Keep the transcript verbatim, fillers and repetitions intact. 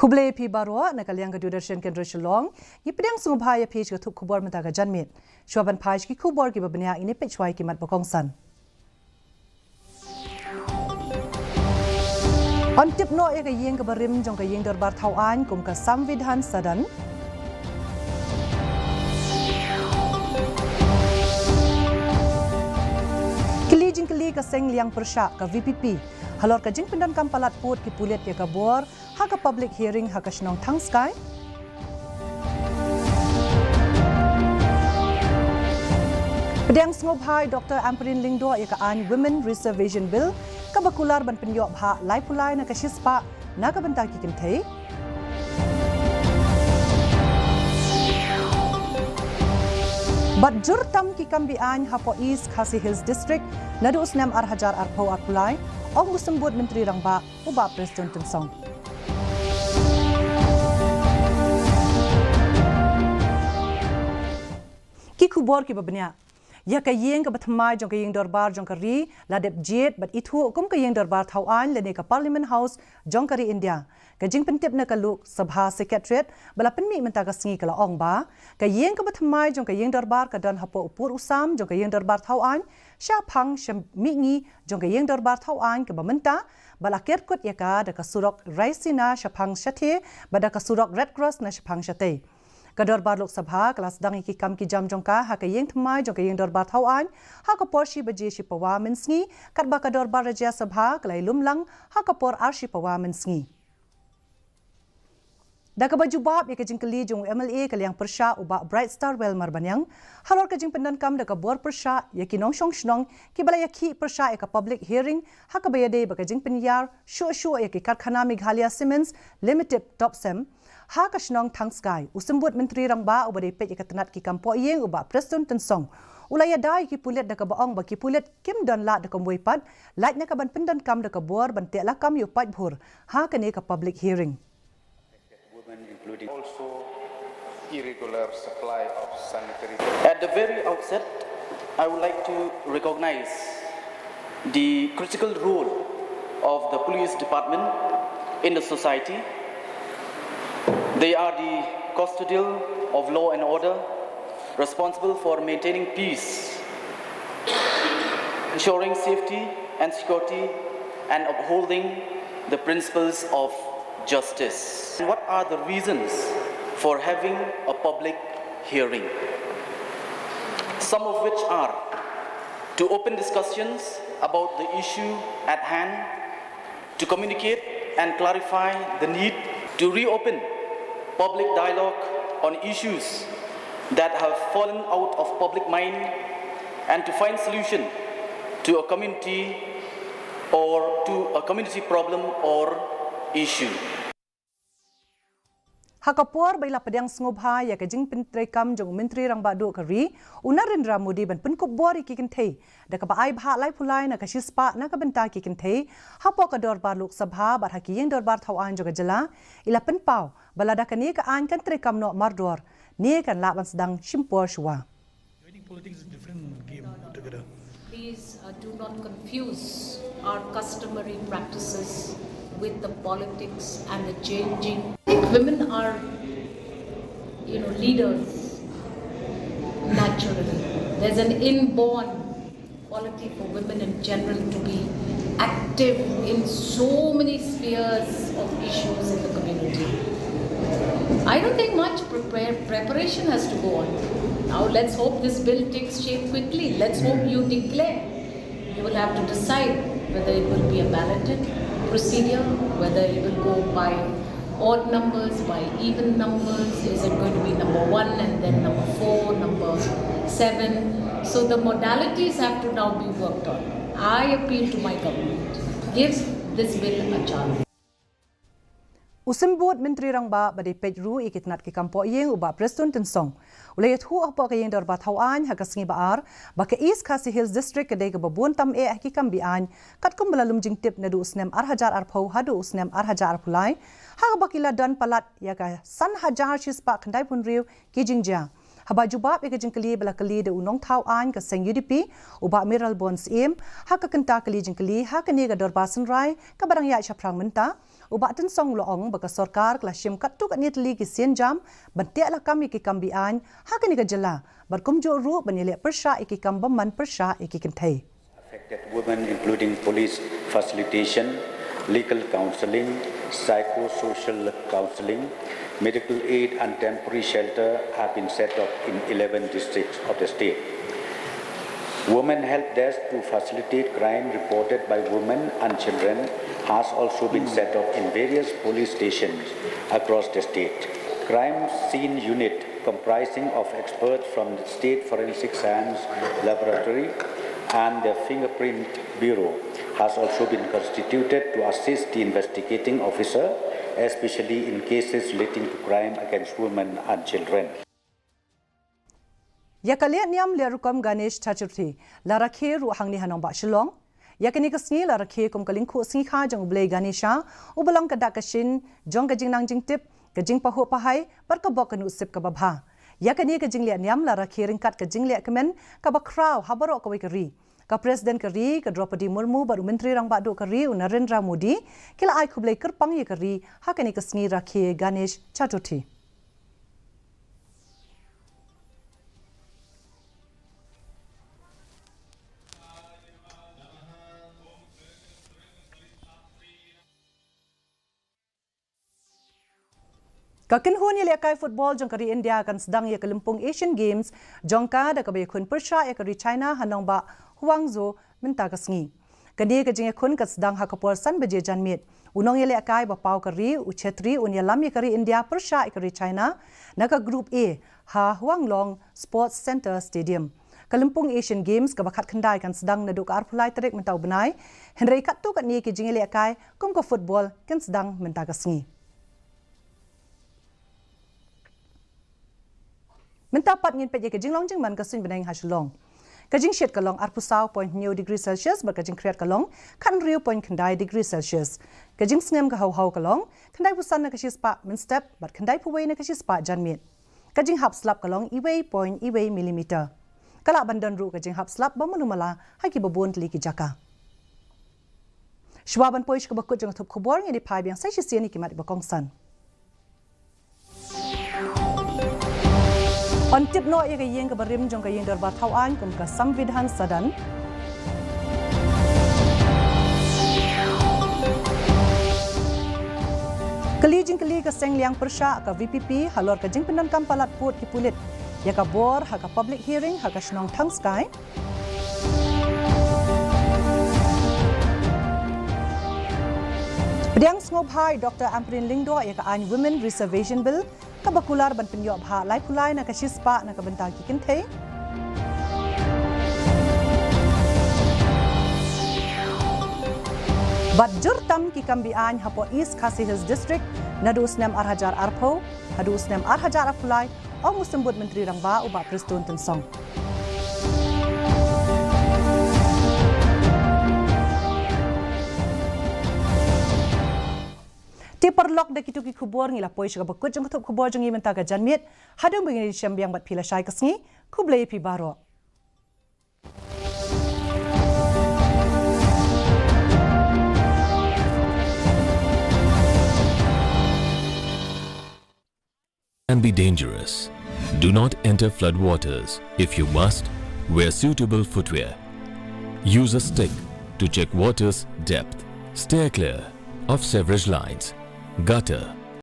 Khublei phi baroh, na ka liang ka Doordarshan Kendra Shillong. Ngi pdiang sngewbha ïa phi sha ka thup khubor mynta ka janmiet. Shuwa ban phai sha ki khubor kiba bniah, ngin ïa peit shuwa ïa ki mat ba kongsan. Yn tip noh ïa ka ïing kaba rim jong ka ïing dorbar thaw aiñ kum ka Samvidhan Sadan. Kylli jingkylli ka seng liang pyrshah ka V P P halor ka jingpyndonkam palat pud ki pulit ïa ka bor ha ka public hearing ha ka shnong Thangskai. Pdiang sngewbha ïa Doctor Ampareen Lyngdoh ïa ka aiñ Women Reservation Bill kaba kular ban pynïoh bha laiphew lai na ka shispah na ka bynta ki kynthei. Bad jur tam ki kam be-aiñ hapoh East Khasi Hills District naduh u snem ar hajar arphew arphew lai, ong u Symbud Myntri Rangbah u Bah Prestone Tynsong. Ki khubor kiba bniah. Ïa ka ïing kaba thymmai jong ka ïing dorbar jong ka ri la dep jied bad ithuh kum ka ïing dorbar thaw aiñ lane ka Parliament House jong ka ri India. Ka jingpyntip na ka Lok Sabha Secretariat ba la pynmih mynta ka sngi ka la ong ba ka ïing kaba thymmai jong ka ïing dorbar ka don hapoh u pud u sam jong ka ïing dorbar thaw aiñ, shaphang sha mihngi jong ka ïing dorbar thaw aiñ kaba mynta, ba la ker kut ïa ka da ka surok Raisina shaphang shatei bad da ka surok Red Cross na shaphang shatei. Ka dorbar Lok Sabha ka la sdang ïa ki kam ki jam jong ka ha ka ïing thymmai jong ka ïing dorbar thaw aiñ ha ka por shi baje shi pawa mynsngi, katba ka dorbar Rajya Sabha ka la ïalum lang ha ka por ar shi pawa mynsngi. Da kaba jubab ïa ka jingkylli jong u M L A ka liang pyrshah u Bah Brightstarwell Marbaniang halor ka jingpyndonkam da ka bor pyrshah ïa ki nongshong shnong kiba la ïakhih pyrshah ïa ka public hearing ha kaba ïadei bad ka jingpynïar shuh shuh ïa ki karkhana Meghalaya Cements Limited, Topcem, ha ka shnong Thangskai, u Symbud Myntri Rangbah uba dei peit ïa ka tnat ki kam poh ïing u Bah Prestone Tynsong u la ïada ïa ki pulit da kaba ong ba ki pulit kim don lad da kumwei pat, lait na ka ban pyndonkam da ka bor ban teh lakam ïa u paidbhur ha kane ka public hearing. Women, including also irregular supply of sanitary. At the very outset, I would like to recognize the critical role of the police department in the society. They are the custodial of law and order, responsible for maintaining peace, ensuring safety and security, and upholding the principles of justice. What are the reasons for having a public hearing? Some of which are to open discussions about the issue at hand, to communicate and clarify the need to reopen public dialogue on issues that have fallen out of public mind and to find solution to a community or to a community problem or issue. Ha ka por ba i la pdiang sngewbha ïa ka jingpyntreikam jong u Myntri Rangbah Duh ka ri, u Narendra Modi, ban pynkup bor ïa ki kynthei da kaba ai bhah laiphew lai na ka shispah na ka bynta ki kynthei hapoh ka dorbar Lok Sabha bad ha ki ïing dorbar thaw aiñ jong ka jylla, i la pynpaw ba lada kane ka aiñ kan treikam noh mardor, ne kan lah ban sdang shim por shuwa. Joining politics is a different game altogether. Please uh, do not confuse our customary practices with the politics and the changing. I think women are, you know, leaders naturally. There's an inborn quality for women in general to be active in so many spheres of issues in the community. I don't think much prepare, preparation has to go on. Now let's hope this bill takes shape quickly. Let's hope you declare. You will have to decide whether it will be a balloted procedure, whether it will go by odd numbers, by even numbers. Is it going to be number one and then number four, number seven? So the modalities have to now be worked on. I appeal to my government, give this bill a chance. U Symbud Myntri Rangbah ba dei peit ruh ïa ki tnat ki kam poh ïing u Bah Prestone Tynsong u la ïathuh hapoh ka ïing dorbar thaw aiñ ha ka sngi ba ar ba ka East Khasi Hills District ka dei kaba bun tam eh ha ki kam be-aiñ, katkum ba la lum jingtip naduh u snem ar hajar arphew haduh u snem ar hajar arphew lai, ha kaba ki la don palat ïa ka san hajar shispah khyndaiphew hynriew ki jingjia. Haba jubab ïa ka jingkylli ba la kylli da u nongthaw aiñ ka seng U D P, u Bah Mayralborn Syiem, ha ka kynta kylli jingkylli ha kane ka dorbar synrai kaba dang ïaid shaphrang mynta, u Bah Tynsong u la ong ba ka sorkar ka la shim katto katne tylli ki sienjam ban tehlakam ïa ki kam be-aiñ ha kane ka jylla, bad kumjuh ruh ban ïaleh pyrshah ïa ki kam bymman pyrshah ïa ki kynthei. Affected women, including police facilitation, legal counseling, psychosocial counseling, medical aid and temporary shelter have been set up in eleven districts of the state. Women help desk to facilitate crime reported by women and children has also been set up in various police stations across the state. Crime scene unit comprising of experts from the State Forensic Science Laboratory and the Fingerprint Bureau has also been constituted to assist the investigating officer, especially in cases relating to crime against women and children. Ïa ka leh niam leh rukom Ganesh Chaturthi la rakhe ruh hangne ha nongbah Shillong. Ïa kane ka sngi la rakhe kum ka lyngkhuh sngi kha jong u blei Ganesha, uba long ka dak ka shin jong ka jingnang jingtip, ka jingpahuh pahai, bad ka bok ka nuh sip kaba bha. Ïa kane ka jingleh niam la rakhe ryngkat ka jingleh kmen kaba khraw ha baroh kawei ka ri. Ka President ka ri, ka Droupadi Murmu, bad u Myntri Rangbah Duh ka ri, u Narendra Modi, ki la ai khublei kyrpang ïa ka ri ha kane ka sngi rakhe Ganesh Chaturthi. Ka kynhun ïalehkai football jong ka ri India kan sdang ïa ka lympung Asian Games jong ka da kaba ïakhun pyrshah ïa ka ri China ha nongbah Hangzhou mynta ka sngi. Kane ka jingïakhun kan sdang ha ka por san baje janmiet. U nongïalehkai ba paw ka ri, u Chhetri, un ïalam ïa ka ri India pyrshah ïa ka ri China na ka Group A ha Huanglong Sports Centre Stadium. Ka lympung Asian Games kaba khatkhyndai kan sdang naduh ka arphew lai tarik mynta u bnai, hynrei katto katne ki jingïalehkai kum ka football kan sdang mynta ka sngi. Mynta pat ngin peit ïa ka jinglong jingman ka suiñ bneng ha Shillong. Ka jingshit ka long arphew saw point hynñiew degree Celsius bad ka jingkhriat ka long khathynriew point khyndai degree Celsius. Ka jingsngem ka haw haw ka long khyndaiphew san na ka shispah mynstep bad khyndaiphew wei na ka shispah janmiet. Ka jinghap slap ka long iwei point iwei millimeter. Ka lah ban don ruh ka jinghap slap ba malu mala ha kiba bun tylli ki jaka. Shuwa ban poi sha kaba kut jong ka thup khubor, ngin ïa phai biang sa shisien ïa ki mat ba kongsan. Yn tip noh ïa ka ïing kaba rim jong ka ïing dorbar thaw aiñ kum ka Samvidhan Sadan. Kylli jingkylli ka seng liang pyrshah ka V P P halor ka jingpyndonkam palat pud ki pulit ïa ka bor ha ka public hearing ha ka shnong Thangskai. Pdiang sngewbha ïa Doctor Ampareen Lyngdoh ïa ka aiñ Women Reservation Bill kaba kular ban pynïoh bha laiphew lai na ka shispah na ka bynta ki kynthei. Bad jur tam ki kam be-aiñ hapoh East Khasi Hills District naduh u snem ar hajar arphew haduh u snem ar hajar arphew lai, ong u Symbud Myntri Rangbah u Bah Prestone Tynsong. Te paralok, da kito ki khubor ngi la poi sha kaba kut jong ka thup khubor jong ngi mynta ka janmiet. Haduh ba ngin ïashem biang bad phi lashai ka sngi, khublei ïa phi baroh. Can be dangerous. Do not enter flood waters. If you must, wear suitable footwear. Use a stick to check water's depth. Steer clear of sewerage lines, gutter,